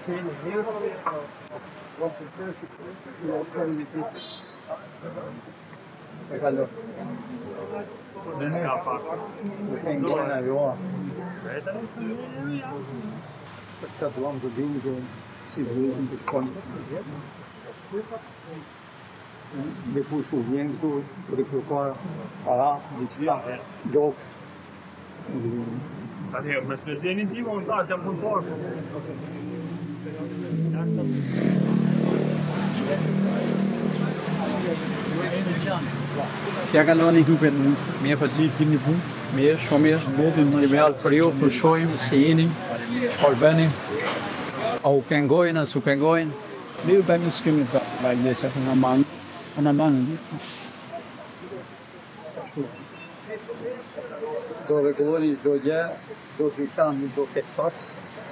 Si jeni mirë? E kalon. Në pengojnë ajo. Për këtë duam të dimë që si vjen të shkon. Dikush u vjen këtu për të kërkuar para, diçka, gjobë. Atëherë, me së tim, unë ta, jam punëtor. Si ja kaloni duket mirë po ti keni punë? Mirë, shumë mirë. Kemi ardhur për ju, për shohim si jeni, çfarë bëni. A u pengojnë, a s'u pengojnë? Ne tani s'kemi pa, vajtë se na man, na man. Do rregulloni çdo gjë, do të nuk do ketë taks,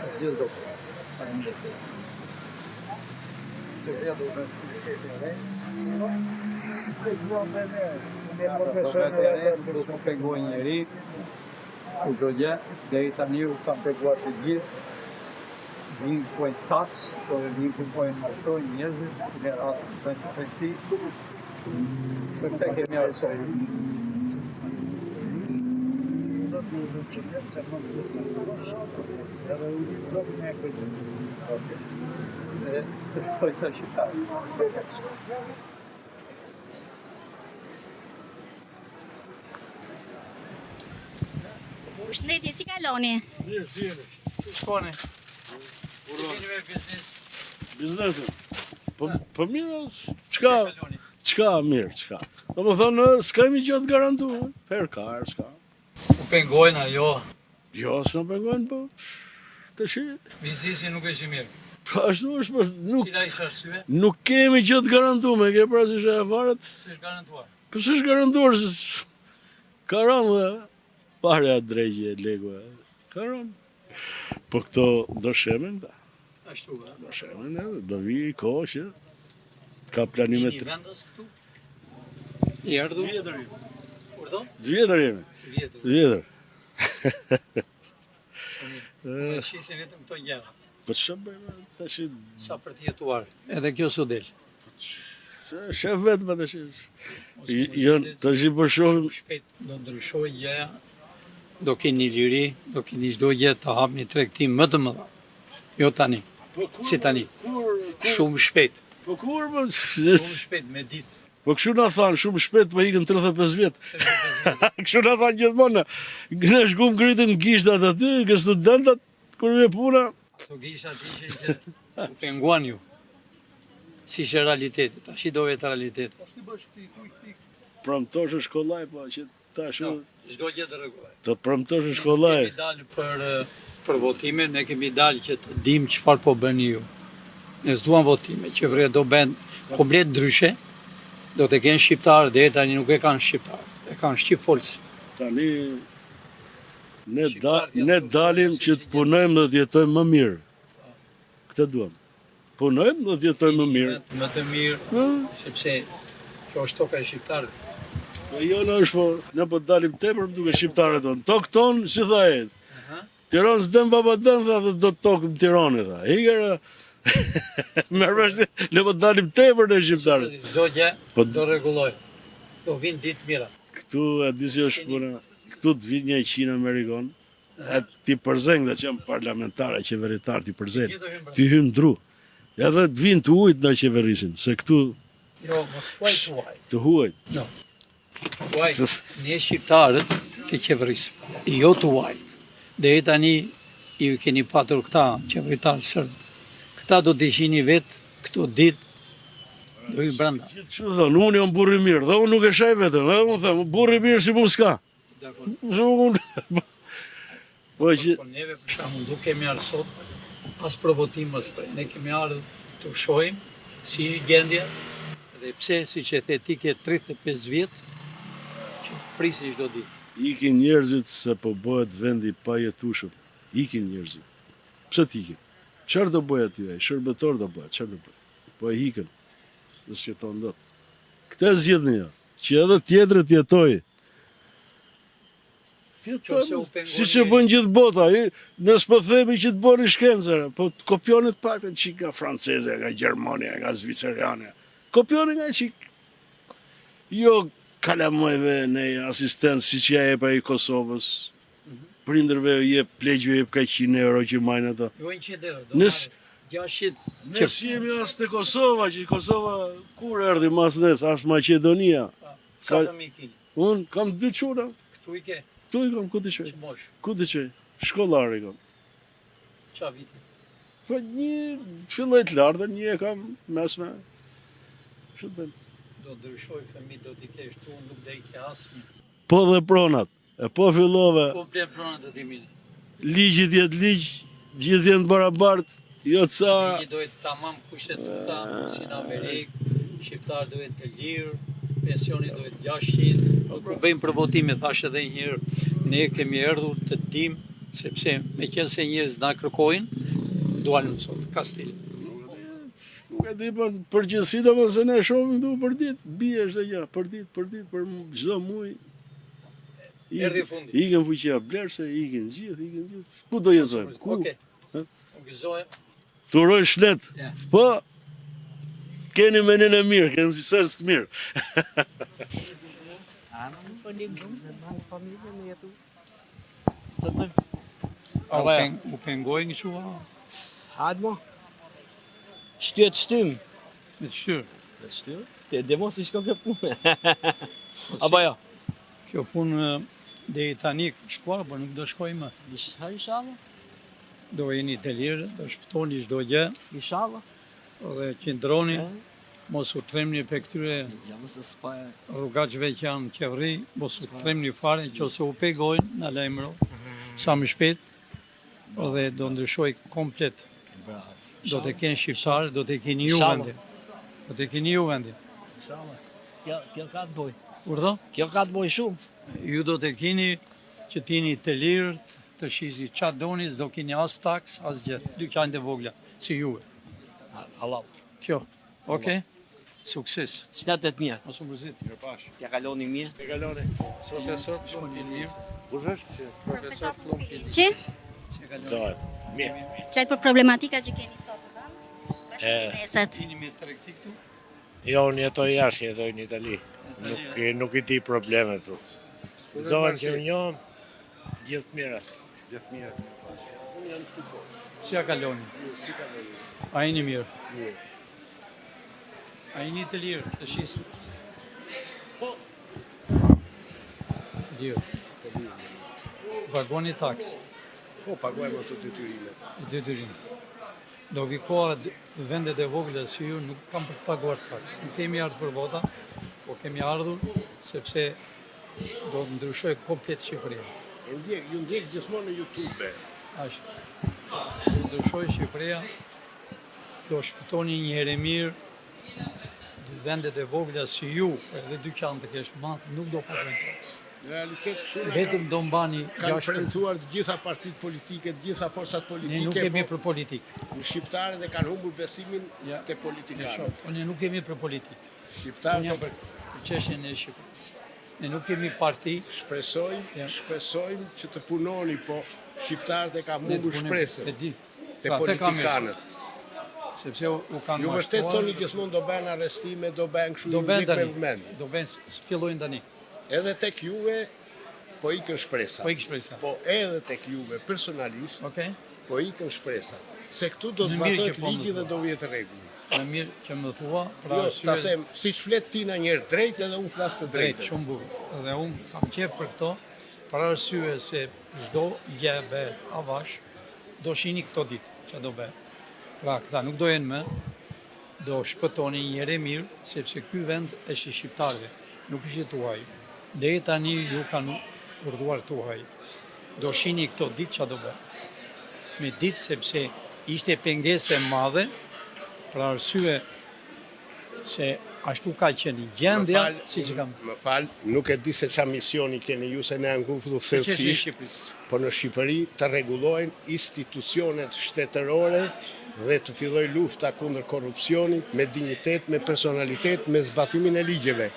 asgjë s'do ketë. Faleminderit. Të vjetë do të e re. Do të pengoj njeri, çdo gjë, deri tani u kam penguar të gjithë, vinë kërkojnë taks, po dhe vinë kërkojnë mashtrojnë njerëzit, si me radhë bëjnë tregti. Se këtë kemi arsye. Dhe të ftoj të shqiptarë. Përshëndetje, si kaloni? Mirë, si jeni? Si shkoni? Si keni me biznes? Biznesin. Po, po mirë, çka, çka mirë, çka. Domethënë, s'kemi gjë të garantuar, herë ka, herë s'ka. U pengojnë ajo? Jo, s'na pengojnë, po, tashi. Biznesi nuk është i mirë. Po, ashtu është, po, nuk... Cila ishte arsye? Nuk kemi gjë të garantuar, e ke parasysh e varet? S'është garantuar. Po s'është garantuar, se ka rënë dhe pare a dreqi e leku, ka rënë. Po këto do shemen, da. Ashtu, a? Do shemen edhe, do vijë kohë që ka planime të... Jeni vendas këtu? I ardhur? Vjetër jemi. Urdhëro? Të vjetër jemi. Të vjetër. Të vjetër. Po shisi vetëm këto gjëra. Po ç'të bëjmë tash? Sa për të jetuar. Edhe kjo s'u del. Shef vetë më tash. Jo, tash po shohim. Shpejt do ndryshojë gjëja. Do keni liri, do keni çdo gjë të hapni tregti më të mëdha. Jo tani. Po kur? Si tani? Kur? Shumë shpejt. Po kur më? Shumë shpejt me ditë. Po kështu na thanë, shumë shpejt po ikën 35 vjet. Kështu na thanë gjithmonë. Ne shkum ngritëm gishtat aty, ke studentët kur vjen puna. Ato gishtat ishin që u penguan ju. Si ishte realiteti, tash i do vetë realiteti. Premtosh është kollaj, po që Tash jo, çdo gjë të rregulloj. Të premtosh është kollaj. Ne kemi dalë për për votime, ne kemi dalë që të dimë çfarë po bëni ju. Ne s'duam votime, që vre do bëhen komplet ndryshe. Do të kenë shqiptarë, deri tani nuk e kanë shqiptarë, e kanë shqipfolës. Tani ne da, ne dalim që të punojmë dhe të jetojmë më mirë. Këtë duam. Punojmë dhe të jetojmë më mirë. Më të mirë, sepse kjo është toka e shqiptarëve. Po jo, në është po, ne po dalim tepër më duke shqiptarët tonë. Tokë tonë, si tha e, Tiranë s'dem baba dem, tha, dhe do tokë në Tiranë, tha. Ikër, merr vesh, ne po dalim tepër ne shqiptarët. Çdo gjë, po, do rregulloj, do vinë ditë mira. Këtu, e di si është puna, këtu të vinë një qinë Amerikon, E t'i përzen këta që janë parlamentarë, qeveritarë, t'i përzen. T'i hyn dru. Edhe të vinë të huajt na qeverisin, se këtu... Jo, mos thuaj të huajt. Të huajt. Jo. Thuaj, ne shqiptarët të qeverisim, jo të huajt. Deri tani ju keni patur këta qeveritarë sërbë. Këta do t'i shihni vetë këto ditë do i brenda. Gjithë kështu thonë, unë jam burrë i mirë, dhe unë nuk e shaj veten, dhe unë them, burrë i mirë si mu s'ka. Po që po neve për shembull nuk kemi ardhur sot as për votim as për. Ne kemi ardhur të shohim si është gjendja dhe pse siç e the ti ke 35 vjet që prisi çdo ditë. Ikin njerëzit se po bëhet vendi i pajetueshëm. Ikin njerëzit. Pse të ikin? Çfarë do bëjë aty ai? Shërbëtor do bëhet, çfarë do bëjë? Po e ikën. S'jeton dot. Këtë zgjidhni jo, që edhe tjetri të jetojë. Jetojmë, siç e bën gjithë bota, ne s'po themi që të bëni shkencë, po të kopjoni të paktën çik nga francezja, nga gjermania, nga zvicerania. Kopjoni nga çik. Jo kalamajve ne asistencë siç ja jep ai Kosovës. Prindërve u jep, pleqve u jep ka 100 euro që majnë ato. Jo 100 euro, do marrë 600. Ne s'jemi as te Kosova, që Kosova kur erdhi mas nesh, është Maqedonia. Sa fëmijë keni? Unë kam dy çuna. Këtu i ke? Këtu i kam, ku t'i çoj? Ç'moshë? Ku t'i çoj? Shkollar i kam. Ça viti? Po një filloi të lartën, një e kam mesme. Ç'të bëjmë? Do ndryshoj fëmijë, do t'i kesh tu, nuk do i ke asnjë. Po dhe pronat. E po fillove. Po blen pronat të timi. Ligji të jetë ligj, gjithë jenë të barabartë, jo ca... Ligji do jetë tamam kushtetuta, si në Amerikë, shqiptarët do jenë të lirë, pensioni do jetë 600, po kur bëjmë për votime, thashë edhe një herë, ne kemi erdhur të dim, sepse meqenëse njerëz na kërkojnë, duan sot, ka stil. Nuk e di, po në përgjithësi domethënë se ne shohim këtu për ditë, bie çdo gjë, për ditë, për ditë, për çdo muaj. Erdhi fundi. Ikën fuqia blerëse, ikën gjithë, ikën gjithë. Ku do jetojmë? Ku? Okej. U gëzohem. Të uroj shnet. Po keni mendjen e mirë, keni si sens të mirë. A u peng, u pengoj një qua? Hajde mo. Shtyje të shtym. Me të shtyrë. Me të shtyrë? Te demo si shkon kjo punë. Apo jo? Kjo punë deri tani ka shkuar, por nuk do shkoj më. Isha, inshallah. Do jeni të lirë, do shpëtoni çdo gjë. Inshallah. Dhe qëndroni, mos u tremni për këtyre Ja, mos e s'pa e. rrugaçëve që janë në qeveri, mos u tremni fare, nëse u pengojnë, na lajmëro sa më shpejt dhe do ndryshoj komplet. Bravo. Do të kenë shqiptarë, do të keni ju Inshallah. vendin. Do të keni ju vendin. Inshallah. Kjo, kjo ka të boj. Urdhë? Kjo ka të boj shumë. Ju do të keni që t'jeni të lirë, të shizni ça doni, s'do keni as taks, as gjë. Dyqanet e vogla, si juve. Allah. Kjo. Okej? Sukses. Shnetet mirë. Mos u mërzit. Ja kaloni mirë. Profesor Shkoni mirë. Profesor Piliçi, Si e kaloni? Mirë. flet për problematikat që keni sot në vend, bashkë me bizneset. Jeni me tregti këtu? Jo, unë jetoj jashtë, jetoj në Itali. Nuk, nuk i di problemet tu. Zohen që më njohëm, gjithë mira. Si ja kaloni? A jeni mirë? Mirë. A jeni të lirë, të shisni? Po. Të lirë. Të lirë. Pagoni taks, Po, paguajmë ato detyrimet. detyrim. Do vi koha vendet e vogla si ju nuk kam për të paguar taks. Nuk kemi ardhur për vota, po kemi ardhur sepse do të ndryshoj komplet Shqipëria. E ndjek, ju ndjek gjithmonë në YouTube. Ashtu. Do ndryshoj Shqipëria, do shpëtoni një herë e mirë vendet e vogla si ju, edhe dyqan të kesh madh, nuk do paguajnë taks. Në realitet kështu na Vetëm do mbani kanë 6 premtuar të gjitha partitë politike, të gjitha forcat Ne politike, nuk kemi po për politikë. shqiptarët e kanë humbur besimin Ja. te Ne politikanët. shoh, po ne nuk kemi për politikë. Unë Shqiptarët jam për për çështjen e Shqipërisë. Ne nuk kemi parti, shpresojmë, Ja. shpresojmë që të punoni, po shqiptarët e kanë ne humbur punojmë- shpresën E di. te Pra, te kam politikanët. Sepse u, u kanë Ju vërtet mashtruar. thoni gjithmonë do bëhen arrestime, do bëhen kështu, do ju bëhen ndjek me tani. vëmendje. Do bëhen s- fillojnë tani. Edhe tek juve po ikën shpresa. Po ikën shpresa. Po edhe tek juve personalisht Okej? po ikën shpresa. Se këtu do Në të mirë zbatohet që po më ligji dhe thua. do vihet rregulli. Më mirë që më thua, pra Jo, ta arsye them, siç flet ti na njerë drejt edhe unë flas të drejt, drejtën. shumë bukur. Dhe unë kam qef për këto, për arsye se çdo gjë bëhet avash, do shini këto ditë që do bëhet. Pra, këta nuk do jenë më, do shpëtoni një herë e mirë, sepse ky vend është i shqiptarëve, nuk është i tuaj. Deri tani ju kanë urdhuar tuaj. Do shini këto ditë që do bëhet. Me ditë sepse ishte pengesë e madhe, për arsye se ashtu ka qenë gjendja, Më fal, siç e kam Më fal, nuk e di se ça misioni keni ju se ne janë kufutur Çështje e thellësisht, Shqipërisë. po në Shqipëri të rregullojnë institucionet shtetërore Dhe të fillojë lufta kundër korrupsionit me dinjitet, me personalitet, me zbatimin e ligjeve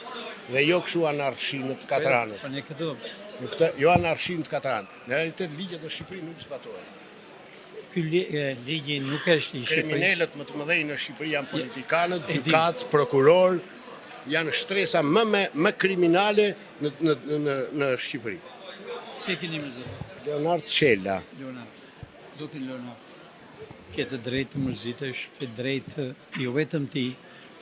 dhe jo kështu anarshi në të katër anët. Po ne këtë do. Në këtë, jo anarshi në të katër anët. Në realitet ligjet në Shqipëri nuk zbatohen. Ky ligji nuk është i Shqipërisë. Kriminelët më të mëdhenj në Shqipëri janë politikanët, gjykatës, prokurorë, janë shtresa më me më kriminale në në në në Shqipëri. Si e keni me zot? Leonard Çela. Leonard. Zoti Leonard. Ke të drejtë të mërzitesh, ke të drejtë jo vetëm ti,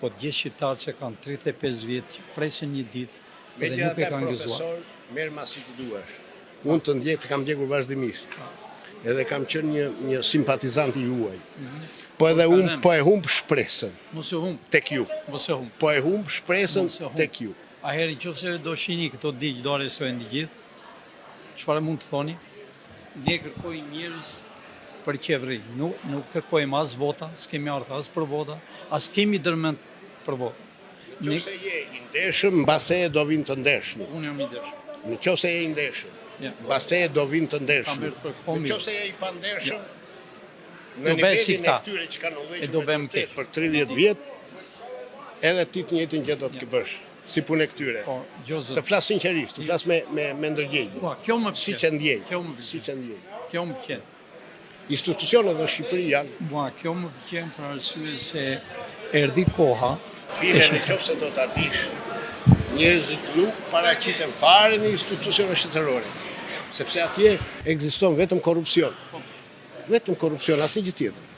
po të gjithë shqiptarët që kanë 35 vjet që presin një ditë dhe nuk e kanë gëzuar. Profesor, merrma si të duash. Unë të ndjek, të kam ndjekur vazhdimisht. Edhe kam qenë një një simpatizant i juaj. Mhm. Po edhe unë po e humb shpresën. Mos e humb. Tek ju. Mos e humb. Po e humb shpresën tek ju. Atëherë nëse do shihni këto ditë do arrestohen të gjithë, çfarë mund të thoni? Ne kërkojmë njerëz për qeveri, nuk, nuk kërkojmë as vota, s'kemi ardhur as për vota, as kemi ndërmend për vota. Në qoftë se je i ndershëm, mbas teje do vinë të ndershëm. Unë jam i ndershëm. Në qoftë se je i ndershëm, mbas teje do vinë të ndershëm. Në qoftë se je i pandershëm, në nivelin e këtyre që kanë udhëhequr me të vërtetë për 30 vjet, edhe ti të njëjtën gjë do të bësh. Si punë e këtyre. Po, të flas sinqerisht, të flas me me me ndërgjegje. Po, kjo më pëlqen. Siç e ndjej. Kjo më pëlqen. Siç e ndjej. Kjo më pëlqen. Institucionet në Shqipëri janë. Mua kjo më pëlqen për arsye se erdhi koha. Bile në qoftë se do ta dish, njerëzit nuk paraqiten fare në institucione shtetërore, sepse atje ekziston vetëm korrupsion. Po. Vetëm korrupsion, asnjë gjë tjetër.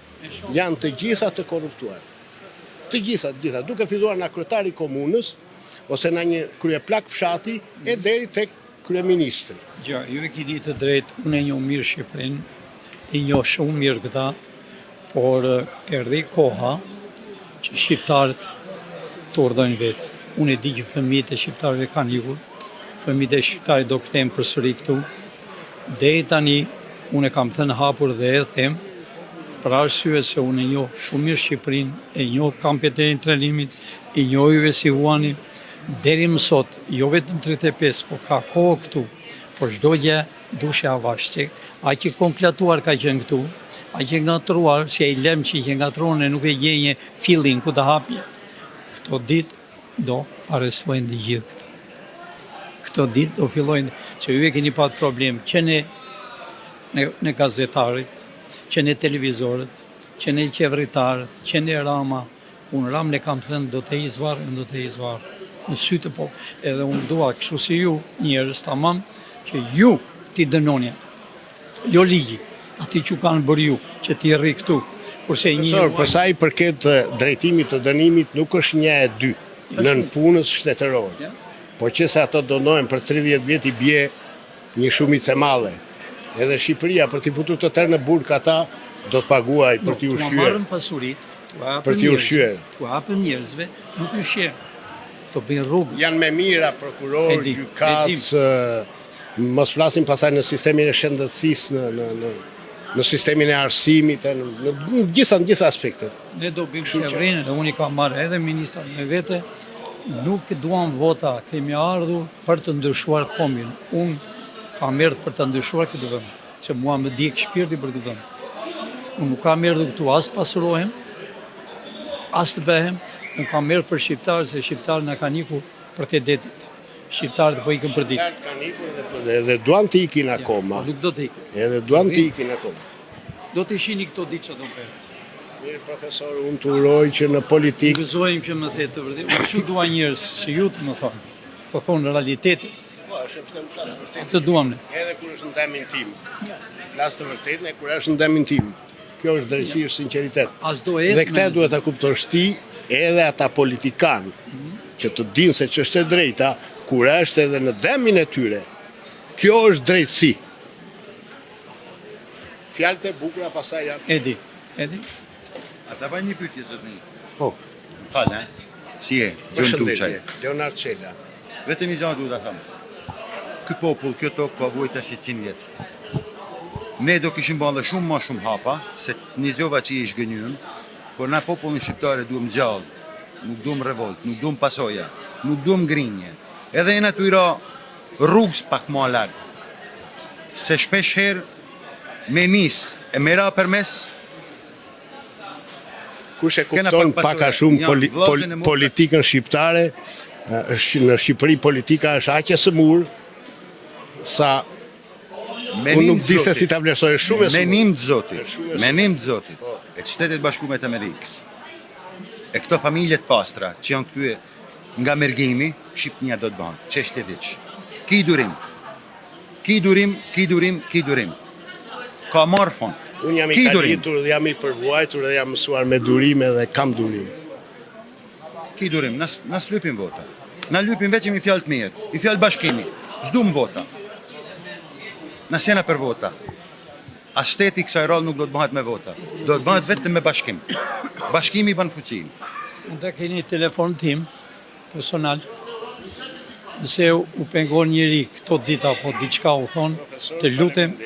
Janë të gjitha të korruptuar. Të gjitha, të gjitha, duke filluar nga kryetari i komunës ose nga një kryeplak fshati e deri tek kryeministri. Jo, ju e keni të drejtë, unë e njoh mirë Shqipërinë, i njoh shumë mirë këta, por erdhi koha që shqiptarët të urdhërojnë vetë. Unë e di që fëmijët e shqiptarëve kanë ikur, fëmijët e shqiptarëve do kthehen përsëri këtu. Deri tani unë e kam thënë hapur dhe e them për arsye se unë e njoh shumë mirë Shqipërinë, e njoh kampet e internimit, i njoh juve si vuani, deri më sot, jo vetëm 35, po ka kohë këtu, por çdo gjë dush avash, se aq i komplatuar ka qenë këtu, aq i ngatërruar, si ai lem që i ngatërron e nuk e gjen fillin ku ta hapje. Këto ditë Do arrestohen të gjithë këta. Këto ditë do fillojnë, që ju e keni pat problem, që ne, ne, ne gazetarët, që ne televizorët, që ne qeveritarët, që ne Rama, unë Ramën e kam thënë do të heqë zvarrë, do të heqë zvarrë. Në sy të po, edhe unë dua kështu si ju, njerëz tamam, që ju t'i dënoni ata. Jo ligji, aty që kanë bërë ju, që ti rri këtu, kurse një... Profesor, për sa i përket drejtimit të dënimit, nuk është një e dy, nëpunës shtetëror. Po qe se ato dënohen për 30 vjet i bie një shumicë e madhe. Edhe Shqipëria për t'i futur të tërë në burg ata do të paguajë për t'i ushqyer. T'ua marrën pasuritë, t'ua Për t'i ushqyer. T'ua hapën njerëzve, nuk ushqyen. Të bëjnë rrugë. Janë me mijëra prokurorë, gjykatës, Mos flasim pastaj në sistemin e shëndetësisë, në në në në sistemin e arsimit, e në në të gjitha në gjitha aspektet. Ne do bëjmë qeverinë dhe unë i kam marrë edhe ministrat me vete, nuk duam vota, kemi ardhur për të ndryshuar kombin. Unë kam erdhur për të ndryshuar këtë vend, se mua më djeg shpirti për këtë vend. Unë nuk kam erdhur këtu as të pasurohem, as të bëhem, unë kam erdhur për shqiptarët, se shqiptarët na kanë ikur përtej detit. Shqiptarët po ikën për ditë. Shqiptarët kanë ikur dhe po edhe duan të ikin akoma. Po nuk do të ikin. Edhe duan të ikin akoma. Do të shihni këto ditë që do bëhet. Mirë profesor, unë të uroj që në politikë. Gëzohem që më the të vërtetë. Unë kështu dua njerëz si ju të më thonë. Të thonë realitetin. Po, është të flas të vërtetën. Të duam ne. Edhe kur është në dëmin tim. Flas të vërtetën e kur është në dëmin tim. Kjo është drejtësi, është sinqeritet. Dhe këtë duhet ta kuptosh ti edhe ata politikanë që të dinë se ç'është e drejta, kur është edhe në dëmin e tyre. Kjo është drejtësi. Fjalët e bukura pastaj janë. E di, e di. A ta bëj një pyetje zotni? Po. Më fal, eh? Si je? Gjon Tuçaj. Leonard Çela. Vetëm një gjë duhet ta them. Ky popull, kjo tokë ka vuajt tash 100 vjet. Ne do kishim ba dhe shumë ma shumë hapa, se nigjova që i zhgënjym, por na popullin shqiptar e duam gjallë, nuk duam revolt, nuk duam pasoja, nuk duam grinje. Edhe jena tu i ra rrugës pak ma larg. Se shpesh herë me nis e me ra përmes. Kush e kupton pak a shumë politikën shqiptare, në Shqipëri politika është aq e sëmurë sa unë nuk di se si ta vlerësoj, është shumë e sëmurë. Me ndihmë të Zotit, me ndihmë të Zotit, e të Shteteve të Bashkume të Amerikës. E këto familje të pastra që janë kthye nga mërgimi, Shqipnia do të bëhet çështje ditësh. Ki durim. Ki durim, ki durim, ki durim. Ka marrë fund. Unë jam i kalitur dhe jam i përvuajtur dhe jam mësuar me durim edhe kam durim. Ki durim, na, na s'lypim vota. Na lypim veçem një fjalë të mirë, një fjalë bashkimi. S'dum vota. Na s'jena për vota. As shteti kësaj radhë nuk do të bëhet me vota. Do të bëhet vetëm me bashkim. Bashkimi bën fuqinë. Mund të keni telefon tim personal. Nëse u pengon njeri këto ditë apo diçka u thonë, të lutem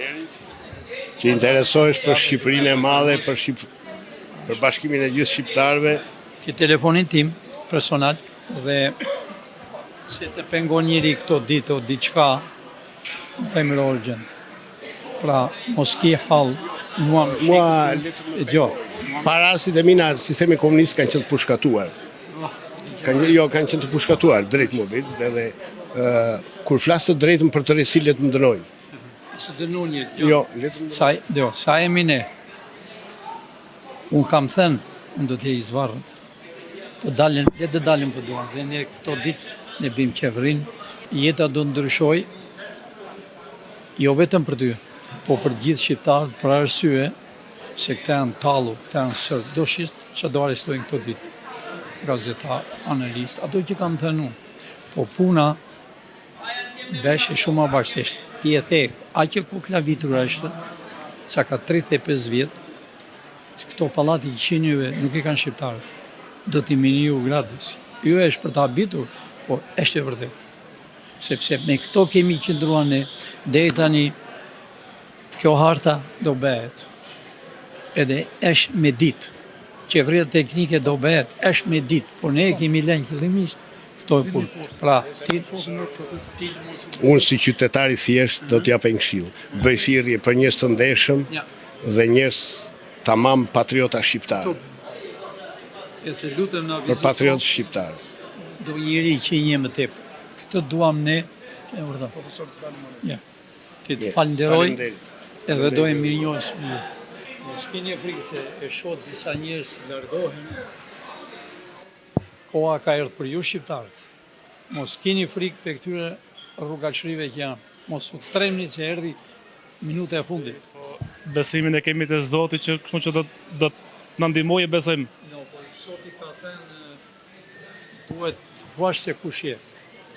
që interesohesh për Shqipërinë e madhe, për Shqip... për bashkimin e gjithë shqiptarëve. Ke telefonin tim personal dhe se të pengon njeri këto ditë o diçka, lajmëro urgjent. Pra, mos ki hall, mua më Mua, jo. Paraardhësit e mi në sistemin komunist kanë qenë të pushkatuar. Kanë, jo, kanë qenë të pushkatuar, drejt më vit, edhe uh, kur flas të drejtën për drejtësi, le të më dënojnë. S'e dënon një, jo. Jo, le të më Sa, jo, sa jemi ne? Unë kam thënë, unë do të jem i zvarrët. Po dalin, le të dalin po duan. Dhe ne këto ditë ne bëjmë qeverinë, jeta do të ndryshojë jo vetëm për ty, po për gjithë shqiptarët për arsye se këta janë tallu, këta janë sërbë. Do shih që do arrestojnë këto ditë. Gazetar, analist, ato që kam thënë unë. Po puna Vesh e shumë avash Ti e the, aq e koklavitur është, sa ka 35 vjet, këto pallati që shihni juve nuk i kanë shqiptarët. Do t'i merrni ju gratis. Ju është për të habitur, por është e vërtetë. Sepse me këto kemi qëndruar ne, deri tani kjo harta do bëhet. Edhe është me ditë. Qeveria teknike do bëhet, është me ditë, por ne e kemi lënë qëllimisht këto e punë. Pra, ti, ti Unë si qytetar i thjeshtë do t'jap një këshillë. Bëj thirrje për njerëz të ndershëm dhe njerëz tamam patriota shqiptarë. E të lutem na Për patriotë shqiptarë. Do njeri që i njeh më tepër. Këtë duam ne, e vërtet. Profesor Ja. Ti të falënderoj edhe do e mirënjohës me ju. Mos keni frikë se e shoh disa njerëz largohen. Koha ka erdhur për ju shqiptarët. Mos kini frikë prej këtyre rrugaçërive që janë. Mos u trembni se erdhi minuta e fundit. Po besimin e kemi te Zoti që kështu që do do të na ndihmojë besojmë. Jo, po Zoti ka thënë duhet të thuash se kush je.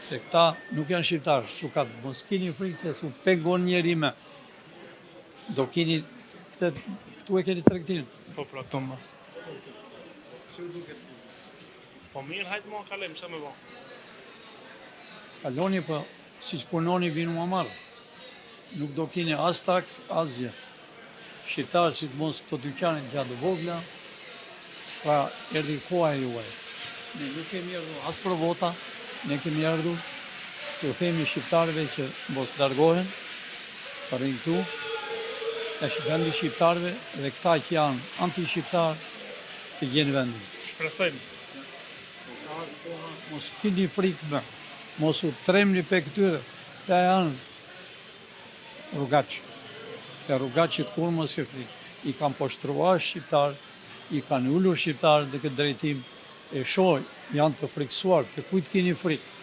Se këta nuk janë shqiptarë, kështu ka mos kini frikë se s'u pengon njeri më. Do kini këtë këtu e keni tregtinë. Po pra këtu mas. Si u duket biznes? Po mirë, hajt mo kalojmë, ç'a me bo. Kaloni po, siç punoni vijnë ua marr. Nuk do kini as taks, asgjë. Shqiptarët sidomos këto dyqanet janë të vogla, pra erdhi koha e juaj. Ne nuk kemi erdhur as për vota, ne kemi erdhur t'u themi shqiptarëve që mos largohen, të rrinë këtu, është vendi i shqiptarëve dhe këta që janë anti-shqiptarë të gjejnë vendin. Shpresojmë. Po ka ardhur koha, mos kini frikë më, mos u trembni prej këtyre, këta janë rrugaç. Dhe rrugaçit kurrë mos ke frikë. I kanë poshtruar shqiptarët, i kanë ulur shqiptarët në këtë drejtim, e shoh janë të frikësuar, prej kujt kini frikë?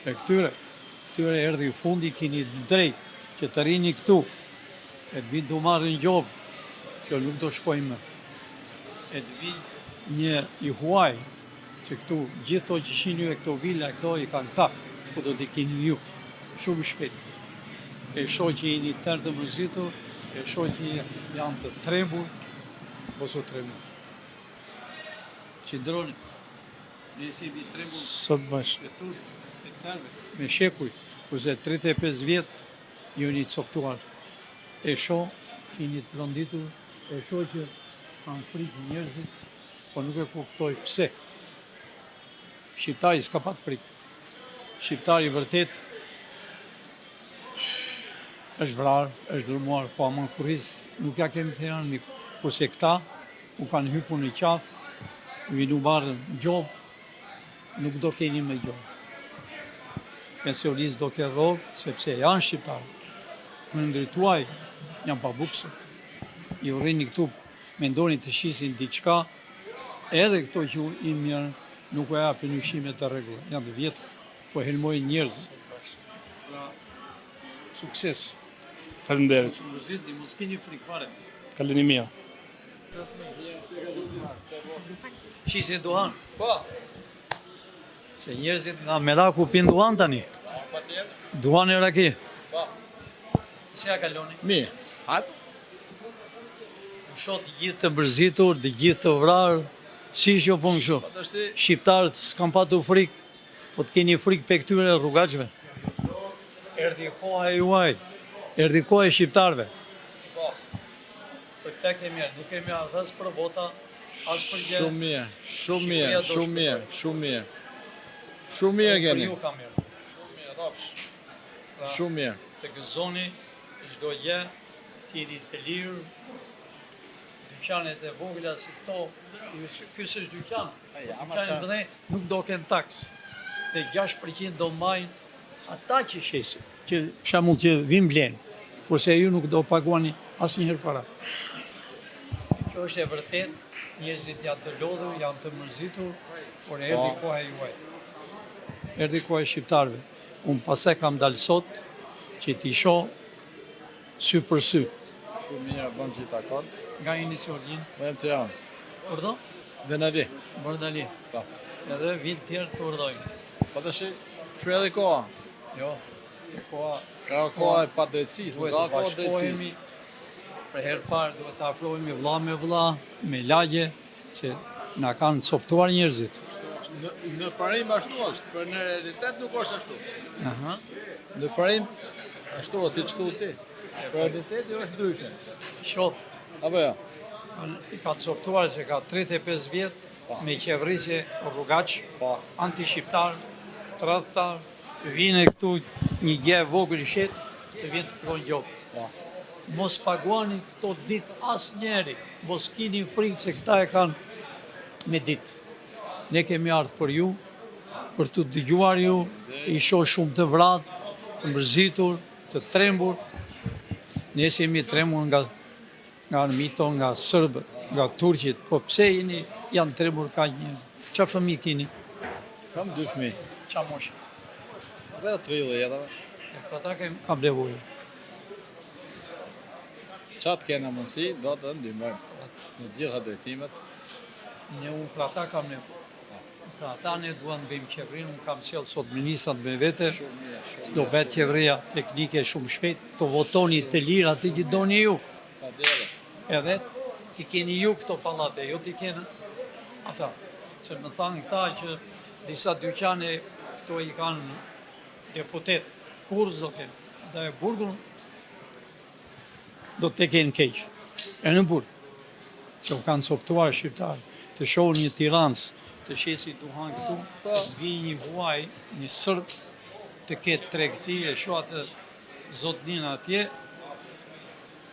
Prej këtyre, këtyre erdhi fundi kini të drejtë që të rrini këtu e të vijnë t'u marrin gjobë, kjo nuk do shkojë më. E të vijë një i huaj që këtu gjithë këto që shihni ju e këto vila këto i kanë këta, po do t'i kini ju shumë shpejt. E shoh që jeni tërë të mërzitur, e shoh që janë të trembur, mos u trembni. Qëndroni. Ne s'jemi trembur Sot bash. E turp e tërve, me shekuj, kurse 35 vjet ju jeni coptuar. E shoh që jeni tronditur, e shoh që kanë frikë njerëzit, po nuk e kuptoj pse. Shqiptari s'ka pat frikë. Shqiptari vërtet është vrarë, është dërmuar, po ama kurriz nuk ja kemi thënë armikut. Kurse këta. U kanë hypur në qafë, u vinu barrën gjobë, nuk do keni më gjobë. Pensionist do kenë rrogë, sepse janë shqiptarë. Prindërit tuaj janë pa bukë sot. Ju rrini këtu, mendoni të shisin diçka, edhe këto që i merrni, nuk u japin ushqime të rregullta, janë të vjetra, po helmojnë njerëzit. Pra, sukses. Faleminderit. Mos u mërzitni, mos keni frikë fare. Kaloni mirë. Shisni duhan? Po. Se njerëzit nga meraku pinë duhan tani. Duhan e raki. Po. Si ja kaloni? Mirë. Hajde. U shoh të gjithë të mërzitur, të gjithë të vrarë. Si është kjo punë kështu? Po, Shqiptarët s'kan patur frikë, po të keni frikë prej këtyre rrugaçëve. Erdhi koha e juaj. Erdhi koha e shqiptarëve. Po. Për këtë kemi ardhur, nuk kemi ardhur as për vota, as për gjë. Shumë mirë, shumë mirë, Shqipëria do shumë mirë, shpëtojë. shumë mirë. Shumë mirë Për keni. ju kam ardhur. Shumë mirë, rrofsh. Pra, Shumë mirë. Të gëzoni çdo gjë, të jeni të lirë. Dyqanet e vogla si këto, ju- ky s'është dyqan. ama Dyqanet qa- vëdhe nuk do kenë taks. Dhe 6% do mbajnë ata që shesin, që për shembull që vinë blenë, kurse ju nuk do paguani asnjëherë para. Kjo është e vërtet, njerëzit janë të lodhur, janë të mërzitur, por erdhi Po. koha e juaj. Erdhi koha e shqiptarëve. Unë pastaj kam dalë sot që t'i shoh sy për sy. Shumë mirë, bëm që i takon. Nga jeni si origjinë? Unë jam Tiranës. Urdhë? Venali. Bërnali. Po. Edhe vinë tjerë të urdhojnë. Po tash, që edhe koha. Jo, e koha... Ka koha e padrejtësisë, nuk Duhet ka të koha bashkohemi. drejtësisë. Për herë parë duhet të afrohemi vlla me vlla, me lagje, se na kanë coptuar njerëzit. Në, në parim ashtu është, për në realitet nuk është ashtu. Aha. Në parim ashtu është siç thu ti. Për realiteti është ndryshe. Shoh. Apo jo? Kanë- I ka coptuar që ka 35 vjet me qeverisje rrugaç, anti-shqiptar, tradhtar, vinë këtu një gjë e vogël shet, të vjen të kërkojnë gjobë. Mos paguani këto ditë asnjëri, mos kini frikë se këta e kanë me ditë. Ne kemi ardhur për ju, për të dëgjuar ju, i shoh shumë të vratë, të mërzitur, të trembur. Ne jemi trembur nga nga armiqtë tonë, nga serbët, nga turqit, po pse jeni janë trembur kaq njerëz? Qa fëmijë kini? Kam dy fëmijë. Qa moshë? Rreth 30 jetave. E për ata kem, kam nevojë. Qa të kena mundësi, do të ndihmojmë në të gjitha drejtimet. Ne unë për ata kam nevojë. Për ata ne duam të bëjmë qeverinë, unë kam sjell sot ministrat me vete. Do bëhet qeveria teknike shumë shpejt, të votoni të lirë atë që doni ju. Patjetër. Edhe ti keni ju këto pallate, jo ti kenë ata. Se më thanë këta që disa dyqane këto i kanë deputet, kur s'do kenë. Ata e burgun do të kenë keq. E në burg. Se u kanë coptuar shqiptarë. Të shohë një Tiranë, të shesi duhan këtu, të vijë një huaj, një sërb, të ketë tregti, e shoh atë zotnin atje,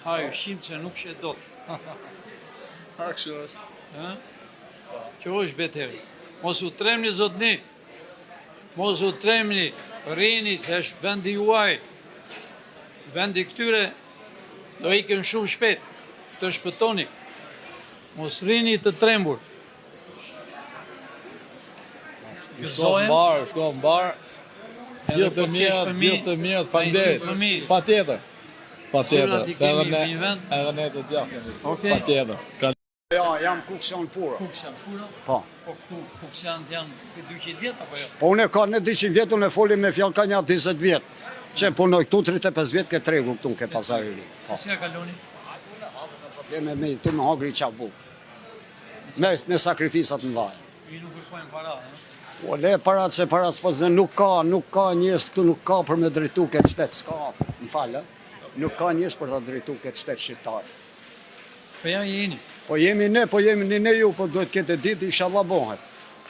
ha ushqim që nuk shet dot. Ha, kështu është. Ë? Kjo është betejë. Mos u tremni zotni. Mos u tremni, rrini se është vendi juaj. Vendi këtyre do ikën shumë shpejt. Të shpëtoni. Mos rrini të trembur. Shko mbar, shko mbar. Edhe Gjithë po të të kesh mirat, fëmijë, gjithë të mirat, na i faleminderit. si fëmijë. Patjetër. Patjetër, Zyrat i se edhe kemi ne në një vend. edhe ne të djathtë jemi. Okej. Patjetër. Ka Jo, jam Kuksian puro. Kuksian puro? Po. Po këtu Kuksianët janë 200 vjet apo jo? Po unë ka në 200 vjet, unë e foli me fjalë ka një 20 vjet. Që punoj këtu 35 vjet ke tregu këtu në ke pazari ri. Po. Si ja kaloni? Probleme me këtu me hangri qa bukë. Me, me sakrificat më dhaje. Ju nuk kërkojnë para, ëh? Po le parat se parat s'po zë, nuk ka, nuk ka njerëz këtu, nuk ka për me drejtu këtë shtet, s'ka, më fal, ë. Nuk ka njerëz për ta drejtu këtë shtet shqiptar. Po ja jeni. Po jemi ne, po jemi ne, ne ju, po duhet këtë ditë, inshallah bëhet.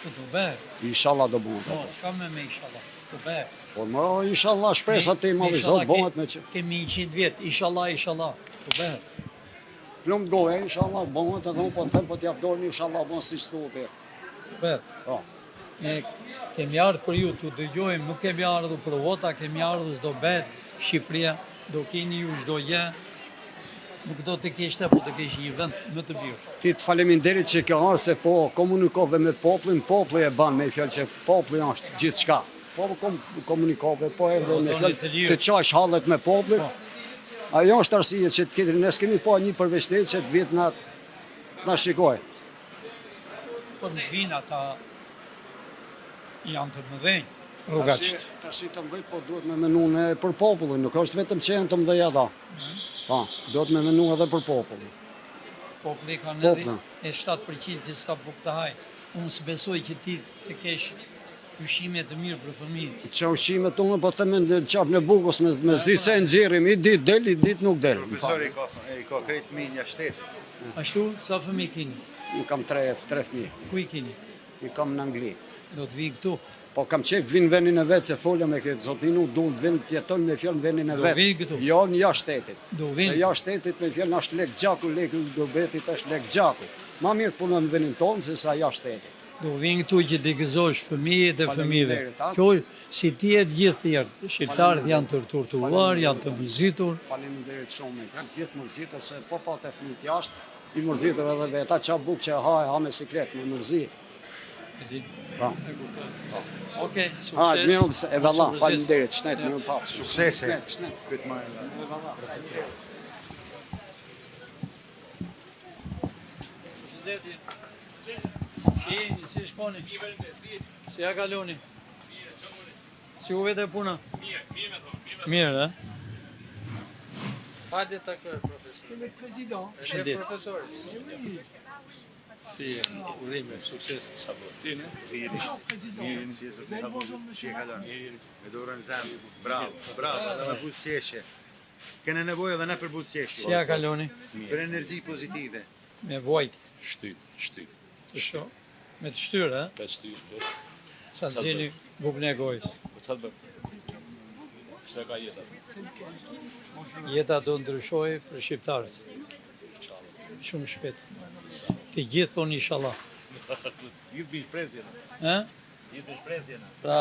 Po do bëhet. Inshallah do bëhet. Po, s'ka më me inshallah. Do bëhet. Po më inshallah shpresa te i madhi Inshallah Zot bëhet me që. Kemi 100 vjet, inshallah, inshallah. Do bëhet. Të lumtë goja, inshallah, bëhet edhe unë po të them po t'jap dorën, inshallah, bëhet siç thua ti. Super. Po. Ne kemi ardhur për ju të dëgjojmë, nuk kemi ardhur për vota, kemi ardhur s'do bëhet Shqipëria, do keni ju çdo gjë. Nuk do të kishte, po të kesh një vend më të mirë. Ti të faleminderit që ke ardhur se po komunikove me popullin, populli e ban me fjalë që populli është gjithçka. Po kom, komunikove, po erdhe me fjalë të qash hallet me popullin. Po. Ajo është arsye që të tjetrin ne s'kemi pa një përveç teje që të vijë na na shikojë. Po të vinë ata janë të mëdhenj, rrugaçët. Tashi të mëdhenj, po duhet me menu ne për popullin, nuk është vetëm që janë të mëdhenj ata. Mhm. Po, duhet me menu edhe për popullin. Populli ka 97% që s'ka bukë të hajë. Unë s'besoj që ti të kesh ushqime të mirë për fëmijë. Që ushqimet unë po them në qafën e bukës me me zi se nxjerrim, i ditë del, i ditë nuk del. Profesori ka i ka krejt fëmijë jashtë shtetit. Ashtu, sa fëmijë keni? Unë kam tre tre fëmijë. Ku i keni? I kam në Angli. Do të vijnë këtu? Po kam qejf të vinë në vendin e vet se folja me këtë zotnin unë du të vinë të jetojnë me fjalë në vendin e vet. Do vinë këtu. Jo në jashtë shtetit. Do vinë. Se jashtë shtetit me fjalë është lek gjaku, leku i gurbetit është lek gjaku. Ma mirë të punojmë në vendin tonë se sa jashtë shtetit. Do vinë këtu që t'i gëzosh fëmijët e fëmijëve. Kjo si ti e të gjithë tjerët, shqiptarët janë të torturuar, janë të mërzitur. Faleminderit shumë, me fjalë, gjithë mërzitur se po pate fëmijët jashtë, i mërzitur edhe vetë, ça bukë që ha e ha me siklet, me mërzi. E di. Po. E kuptoj. Okej, sukses. Ha, mirë, e valla, faleminderit, shnet, mirë pafshim. Suksese. Shnet, shnet. Këtë marrë. E valla, faleminderit. Përshëndetje. Si jeni, si shkoni? Si ja kaloni? Si u vete puna? Mirë, mirë me thonë, mirë me thonë. Mirë, e? Hajde ta kërë, profesor. C'est le président. Përshëndetje. Profesor. Si, urime, sukses. Sa po. Si, ne? Si jeni? Président. Si je zoti Bonjour, Si e kalon? Me dorën në zemër. Bravo, bravo, edhe me buzëqeshje. Kene nevojë edhe ne për buzëqeshje. Si ja kaloni? Për energji pozitive. Me vojt. Shtyp, shtyp. Të shto. Me të shtyrë, e? Me shtyp, po. Sa të gjeni bukën e gojës. Po çfarë bëj? Çka ka jeta? Jeta do ndryshojë për shqiptarët. Shumë shpejt. Të gjithë thonë inshallah. Gjithë bi shpresë jena. Ë? Gjithë bi shpresë jena. Pra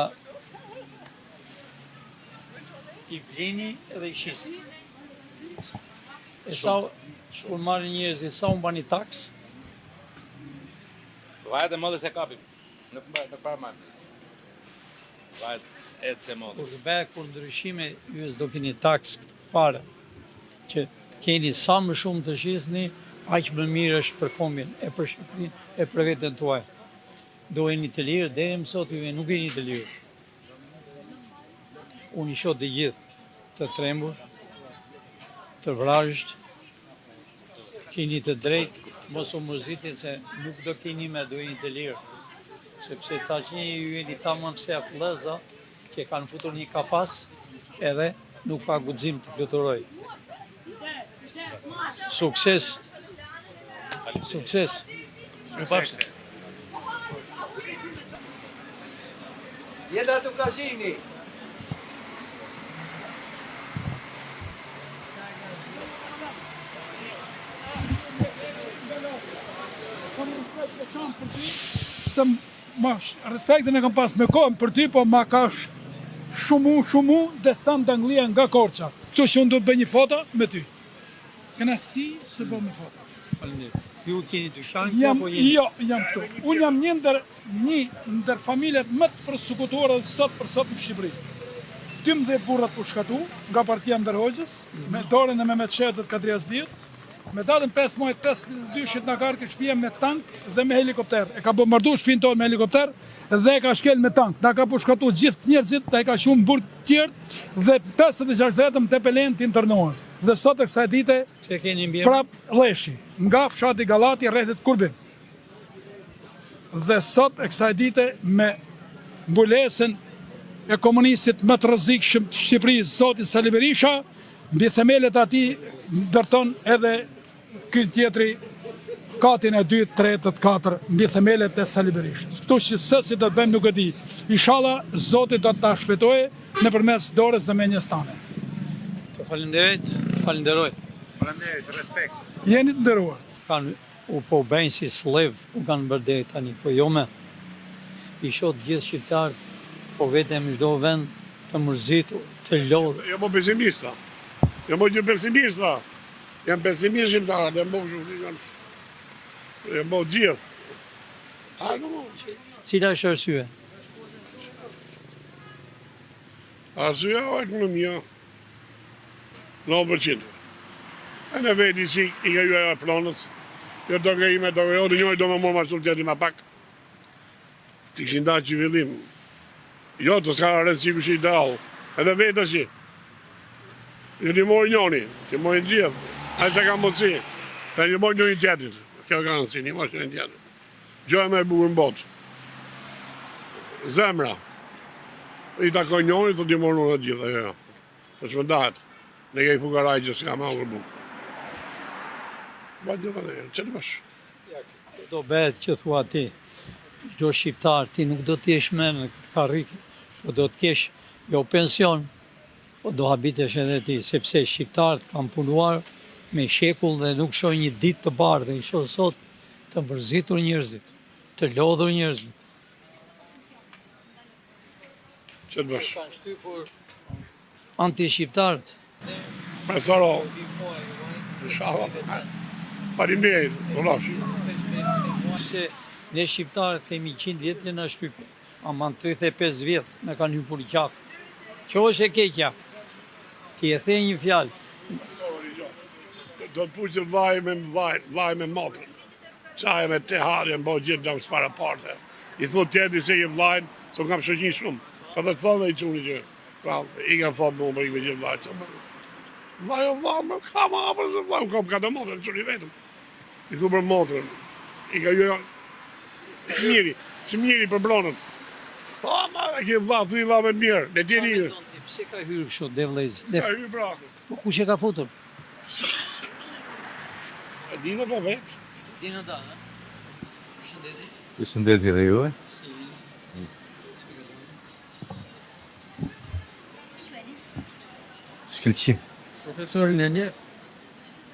i blini edhe i shisni. E sa kur marrin njerëzit, sa u mbani taks? Vajet e modës e kapim. Nuk nuk para marrim. Vajet e se modës. Kur të bëhet kur ndryshime, ju s'do keni taks këtë fare. Që keni sa më shumë të shisni, aq më mirë është për kombin e për Shqipërinë e për veten tuaj. Do jeni të lirë, deri më sot ju nuk jeni të lirë. Unë i shoh të gjithë të trembur, të vrazhdë, keni të drejtë, mos u mërzitni se nuk do keni me do jeni të lirë. Sepse tashmë ju jeni tamam si flleza që kanë futur një kafas edhe nuk ka guxim të fluturoj. Sukses. Sukses. Suksese. Jeta Dukazini. Se ma respektin e kam pas me kohë për ty, po ma ka shumu, shumu Destan Danglia nga Korça. Këtu që unë do të bëj një foto me ty. Kënaqësi se bëj me foto. Faleminderit. Ju keni dyqan këtu Jam, apo jeni? jo, jam këtu. Unë jam një ndër një ndër familjet më të persekutuara sot për sot në Shqipëri. 12 burrat pushkatu nga partia e Enver Hoxhës, me dorën e Mehmet Shehut dhe të Kadri Hazbiut. Me datën 5 maj 52-shit na ka ardhur shtëpia me tank dhe me helikopter. E ka bombardu shtëpinë tonë me helikopter dhe e ka shkel me tank. Na ka pushkatu gjithë njerëzit, na i ka çu në burg tjerët dhe 56 vetëm në Tepelenë të internuar. Dhe sot e kësaj dite Që keni mbiemrin? prap Lleshi, nga fshati Gallati, rrethit Kurbin. Dhe sot e kësaj dite me mbulesën e komunistit më të rrezikshëm të Shqipërisë, zotin Sali Berisha, mbi themelet e atij ndërton edhe ky tjetri katin e dytë, tretë, të katër, mbi themelet e Sali Berishës. Këtu që se si do të bëjmë nuk e di. Ishalla, Zoti do të na shpëtojë nëpërmes dorës dhe mendjes tane. Të faleminderit, të falenderoj. Faleminderit, respekt. Jeni të nderuar. Kanë u po bëjnë si slave u kanë bërë deri tani po jo më. I shoh të gjithë shqiptarët po vetem në çdo vend të mërzitur, të lodhur. Jam bo pesimista. Jam bo gjithë pesimista. Jam pesimist shqiptarët, jam bo kështu. Jam bo gjithë. Cila është arsyeja? Arsyeja o ekonomia. 9%. E në veti si i ka ju ajo e pronës, jo do nga ime, do nga jo, njëri do me morë ma shumë, tjetri ma pak. Ti kishin da që fillim. Jo, të s'ka rëndësi kush i dau. Edhe vetë që. Jo t'i morë njoni, t'i morë një gjithë. Ai s'e ka mundësi. Të një morë njëri tjetrit. Kjo ka rëndësi, një morë njëri tjetrit. Gjëja më e bukur në botë. Zemra. I takon njëri, të t'i morë unë të gjithë. Jo, jo. Po që më dahet. Ne kemi fukaraj që s'ka më hongër bukë. Ba gjitha ne, që të bësh? Do bëhet që thua ti, çdo shqiptar ti nuk do të jesh më në këtë karrike, po do të kesh jo pension, po do habitesh edhe ti, sepse shqiptarët kanë punuar me shekull dhe nuk shohin një ditë të bardhë, i shoh sot të mërzitur njerëzit, të lodhur njerëzit. Që të bësh? Kanë shtypur antishqiptarët. Profesoro, inshallah. Faleminderit, u Se ne shqiptarët kemi 100 vjet që na shtypin, aman 35 vjet na kanë hypur në qafë. Kjo është e keqja. Ti e the një fjalë. Do të puqë vllai me vllai, vllai me motrën. Çaje me te harje, më bo gjithë në s'para parte. I thotë tjetri se je vllajin, se unë kam shoqni shumë. Po dhe të thonë dhe i çuni që, pra, i kam thotë më unë për i me gjithë vllajin. Vllai o vlla, më ka ma për se vllai, unë kam katër motra, çuni vetëm. I thu për motrën, i ka jo, si njeri, si njeri për bronën. Po, ma, e ke vlla, thuj vlla me të mirë, ne tjeri. Pse ka hyrë kështu, de vllezër? Ka hyrë pra. Po kush e ka futur? E dinë ata vetë. Dinë ata, ha? Përshëndetje. Përshëndetje dhe juve. Si jeni? Si quheni? Shkëlqim. Profesorin e njeh?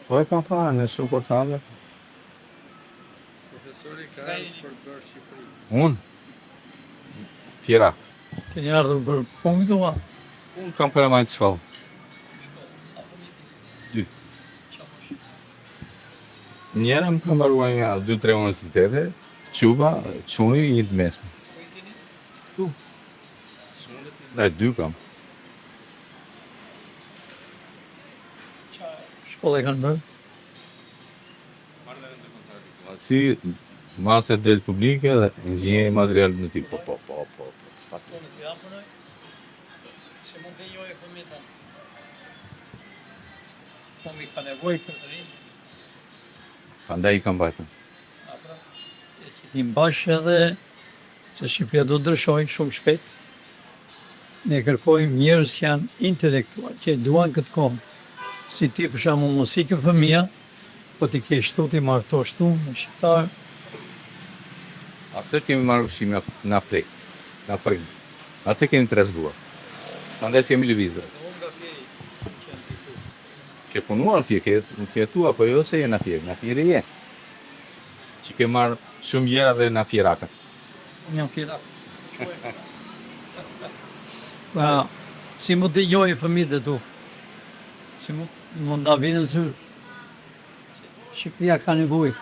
Po e kam parë në shumë portale. Profesori ka ardhur për të bërë Shqipërinë. Unë? Fierak. Keni ardhur për punë këtu a? Unë kam kalamaj në shkollë. Dy. Njëra më ka mbaruar një, dy, tre universitete, çupa, çuni, një të mesme. Ku i keni? Këtu. Ndaj dy kam. Ça shkolle kanë bërë? Si master drejt publike dhe inxhinieri material në tip. Po, po, po, po, po. Po në Tiranë punoj? Se mund të njohë fëmijët tanë. Kombi ka nevojë për të rinj. Prandaj i kam mbajtur. A pra, e që ti mbash edhe se Shqipëria do të ndryshojë shumë shpejt. Ne kërkojmë njerëz që janë intelektual, që e duan këtë komb. Si ti për shembull mos ikë fëmija, po ti ke shtu ti martosh tu me shqiptar. Atë kemi marrë ushqim nga nga prek, nga prim. Atë kemi trashëguar. Prandaj s'kemi lëvizur. Unë nga Fieri kam qenë diku. Ke punuar në Fier, ke ke jetuar, po jo se je nga Fieri, nga Fieri je. Që ke marrë shumë gjëra dhe nga fierakët. Unë jam fierak. Pra, si mund t'i njohi fëmijët e tu? Si mund mund ta vinë në zyrë? Shqipëria ka nevojë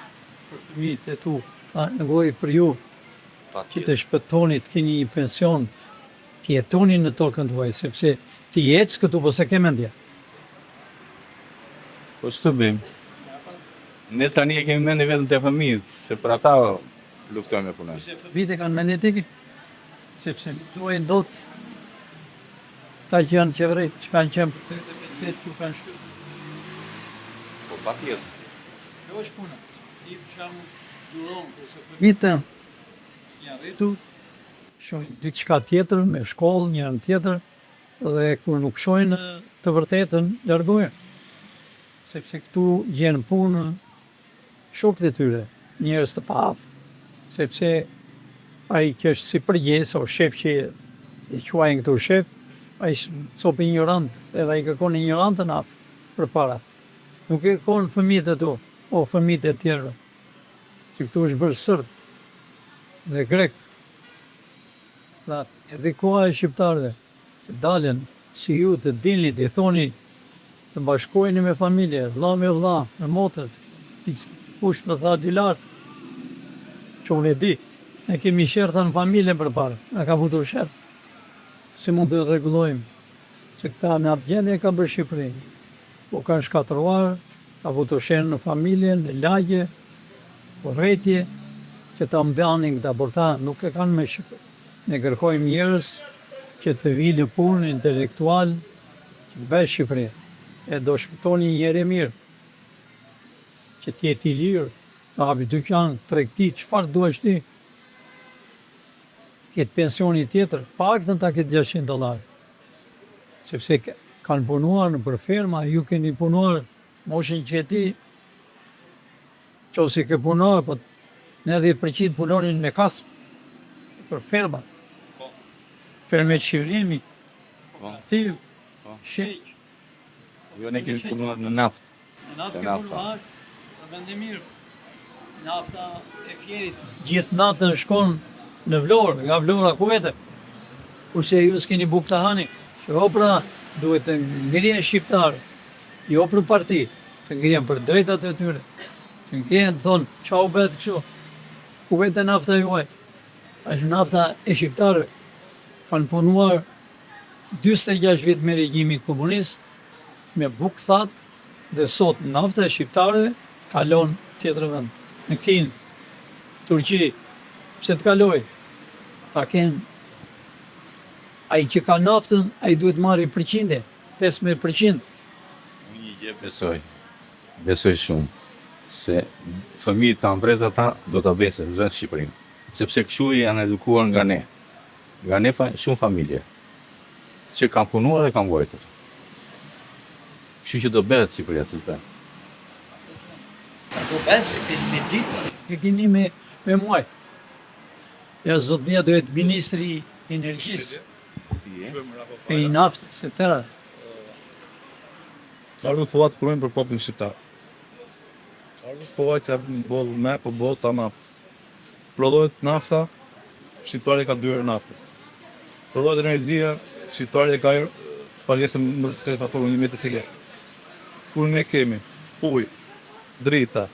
për fëmijët e tu, ka nevojë për ju, që të shpëtoni, të keni një pension, të jetoni në tokën tuaj, sepse ti ec këtu, po s'e ke mendja. Po ç'të bëjmë? Ne tani e kemi mendjen vetëm te fëmijët, se për ata luftojmë e punojmë. Kurse fëmijët e kanë mendjen tek sepse nuk duajnë dot këta që janë qeveri, që kanë qenë për 35 vjet që kanë shtypur. Po patjetër. Kjo është puna. Ti për shembull duron kurse fëmijët janë rritur, shohin diçka tjetër me shkollë, një anë tjetër dhe kur nuk shohin të vërtetën, largohen. Sepse këtu gjen punë shokët e tyre, njerëz të paaftë, sepse ai që është si përgjegjës o shef që e quajnë këtu shef, ai është copë injorant, edhe ai kërkon injorantën afë përpara. Nuk e kërkon fëmijët e tu, o fëmijët e tjerëve. Që këtu është bërë sërb dhe grek. Pra, erdhi koha e shqiptarëve të dalin si ju të dilni t'i thoni të bashkoheni me familje, vëlla me vëlla, me motër, ti kush më tha aty lart, që unë e di, ne kemi sherr në familje përpara, na ka futur sherr. Si mund të rregullojmë se këta në atë gjendje e kanë bërë Shqipërinë. Po kanë shkatërruar, ka futur sherr në familje, në lagje, urrejtje, që ta mbanin këta, por këta nuk e kanë me Shqipërinë. Ne kërkojmë njerëz që të vijnë në punë, intelektualë, që të bëhet Shqipëria. E do shpëtoni një herë e mirë, që të jetë i lirë, të hapë dyqan, tregti, çfarë duash ti. Të ketë pensioni tjetër, paktën ta ketë 600 dollarë. Sepse kanë punuar nëpër ferma, ju keni punuar moshën që ti, qoftë se ke punuar, po 90% punonin me kasp, për ferma. Po. Ferme qirimi, po. Ti, po. sheq. Jo, ne kemi punuar në naftë. Në naftë ke punuar, në vend e mirë. Nafta e Fierit gjithë natën shkon në Vlorë, nga Vlora ku vete. Kurse ju s'keni bukë të hani. Që pra, duhet të ngrihen shqiptarët, jo për parti, të ngrihen për drejtat e tyre. Të ngrihen të thonë, ça u bëtë kështu? Ku vete nafta juaj? Është nafta e shqiptarëve. Kanë punuar 46 vit me regjimin komunist, me bukë thatë dhe sot nafta e shqiptarëve kalon tjetër vend, në Kinë, Turqi, pse të kalojë? Ta kenë ai që ka naftën, ai duhet marri përqindje, 15%. Unë një gjë besoj, besoj shumë, se fëmijët tanë, brezat tanë, do ta bëjnë se vetë Shqipërinë. Sepse kështu janë edukuar nga ne. Nga ne shumë familje. Që kanë punuar dhe kanë vuajtur. Kështu që do bëhet Shqipëria si s'bëhet. Do bëhet, e keni me ditë, e keni me, me muaj. Ja, zotnia do jetë ministri i energjisë, e i naftës, e tëra. Ka ardhur koha të punojmë për popullin shqiptar. Ka ardhur koha që boll me, po boll tamam. Prodhohet nafta, shqiptari ka dy herë naftën. Prodhohet energjia, shqiptari e ka pagesën më të shtrenjtë faturën 1500 lekë. Kur ne kemi ujë, drita,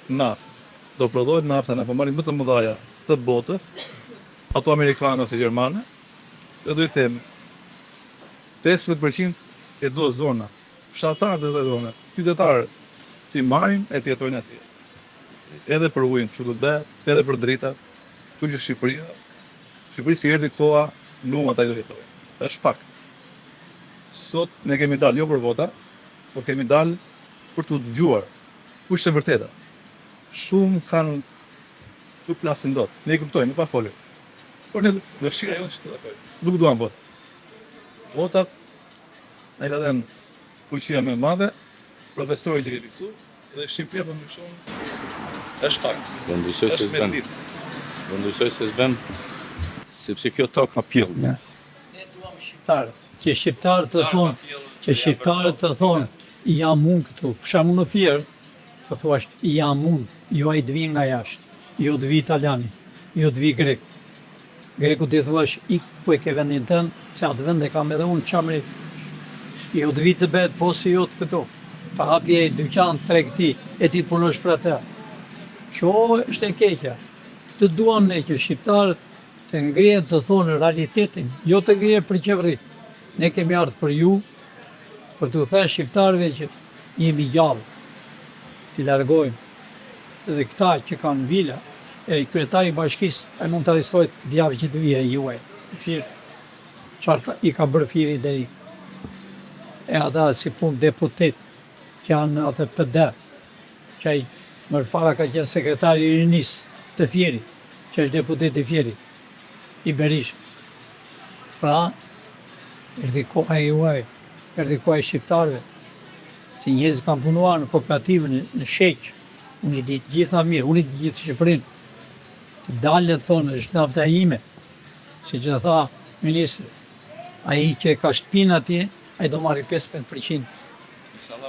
naftë, do prodhohet nafta nga kompanitë më të mëdha të botës, ato amerikane ose gjermane, dhe do i themi 15% e do zona, fshatarët e do zona, qytetarët, t'i marrin e të jetojnë atje. Edhe për ujin kështu do të bëhet, edhe për dritat, kështu që Shqipëria, Shqipërisë i erdhi koha lum ata do jetojnë. Është fakt. Sot ne kemi dalë jo për vota, por kemi dalë për t'u dëgjuar. Kush është e vërteta? Shumë kanë nuk flasin dot. Ne i kuptojmë, pa folur. Por ne dëshira jonë është të takojmë. Nuk duam votë. Votat na i ka dhënë fuqia më e madhe, profesori që kemi këtu, Dhe Shqipëria po ndryshon. Është fakt. Do ndryshoj se s'bën. Do ndryshoj se s'bën. Sepse kjo tokë ka pjellë njerëz. Ne duam shqiptarët. Që shqiptarët të thonë, që shqiptarët të thonë, jam unë këtu. Për shembull në Fier, të thuash jam unë, jo ai të vijë nga jashtë, jo të vijë italiani, jo të vijë greku. Grekut t'i thuash ik ku e ke vendin tënd, se atë vend e kam edhe unë Çamëri. Jo të vijë të bëhet bosi jot këtu, të hapi ai dyqan, tregti, e ti të punosh për atë. Kjo është e keqja. Këtë duam ne që shqiptarët të ngrihen të thonë realitetin, jo të ngrihen për qeveri. Ne kemi ardhur për ju, për t'u thënë shqiptarëve që jemi gjallë, t'i largojmë. Dhe këta që kanë vila, e kryetari i bashkisë, ai mund të arrestohet këtë javë që të vijë ai juaj, në Fier. Çfarë i ka bërë Fierit deri? E ata si punë deputet që janë në atë PD, që ai më përpara ka qenë sekretari i rinisë të Fierit, që është deputet i Fierit, i Berishës. Pra, erdhi koha e juaj, erdhi koha e shqiptarëve, se njerëzit kanë punuar në kooperativë, në, në sheq, unë i di të gjitha mirë, unë i di gjithë Shqipërinë, të dalë të thonë, është nafta ime, siç e tha ministri, ai që e ka shtëpinë atje, ai do marri 15%.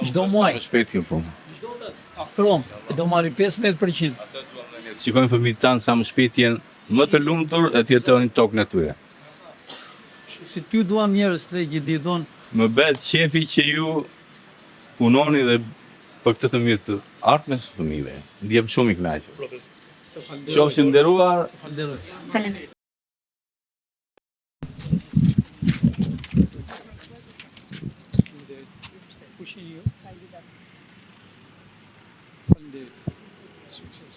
Çdo muaj. Sa më shpejt kjo punë. Çdo vend ka krom, do marri 15%. Të shikojmë fëmijët tanë sa më shpejt jenë më të lumtur dhe të jetojnë në tokën e tyre. Si ty duan njerëz të gjithë duan. Më bëhet qefi që ju punoni dhe për këtë të mirë të ardhmes së fëmijëve. Ndihem shumë i kënaqur. Qofshi i nderuar. Faleminderit. Kush jeni ju? Faleminderit. Sukses.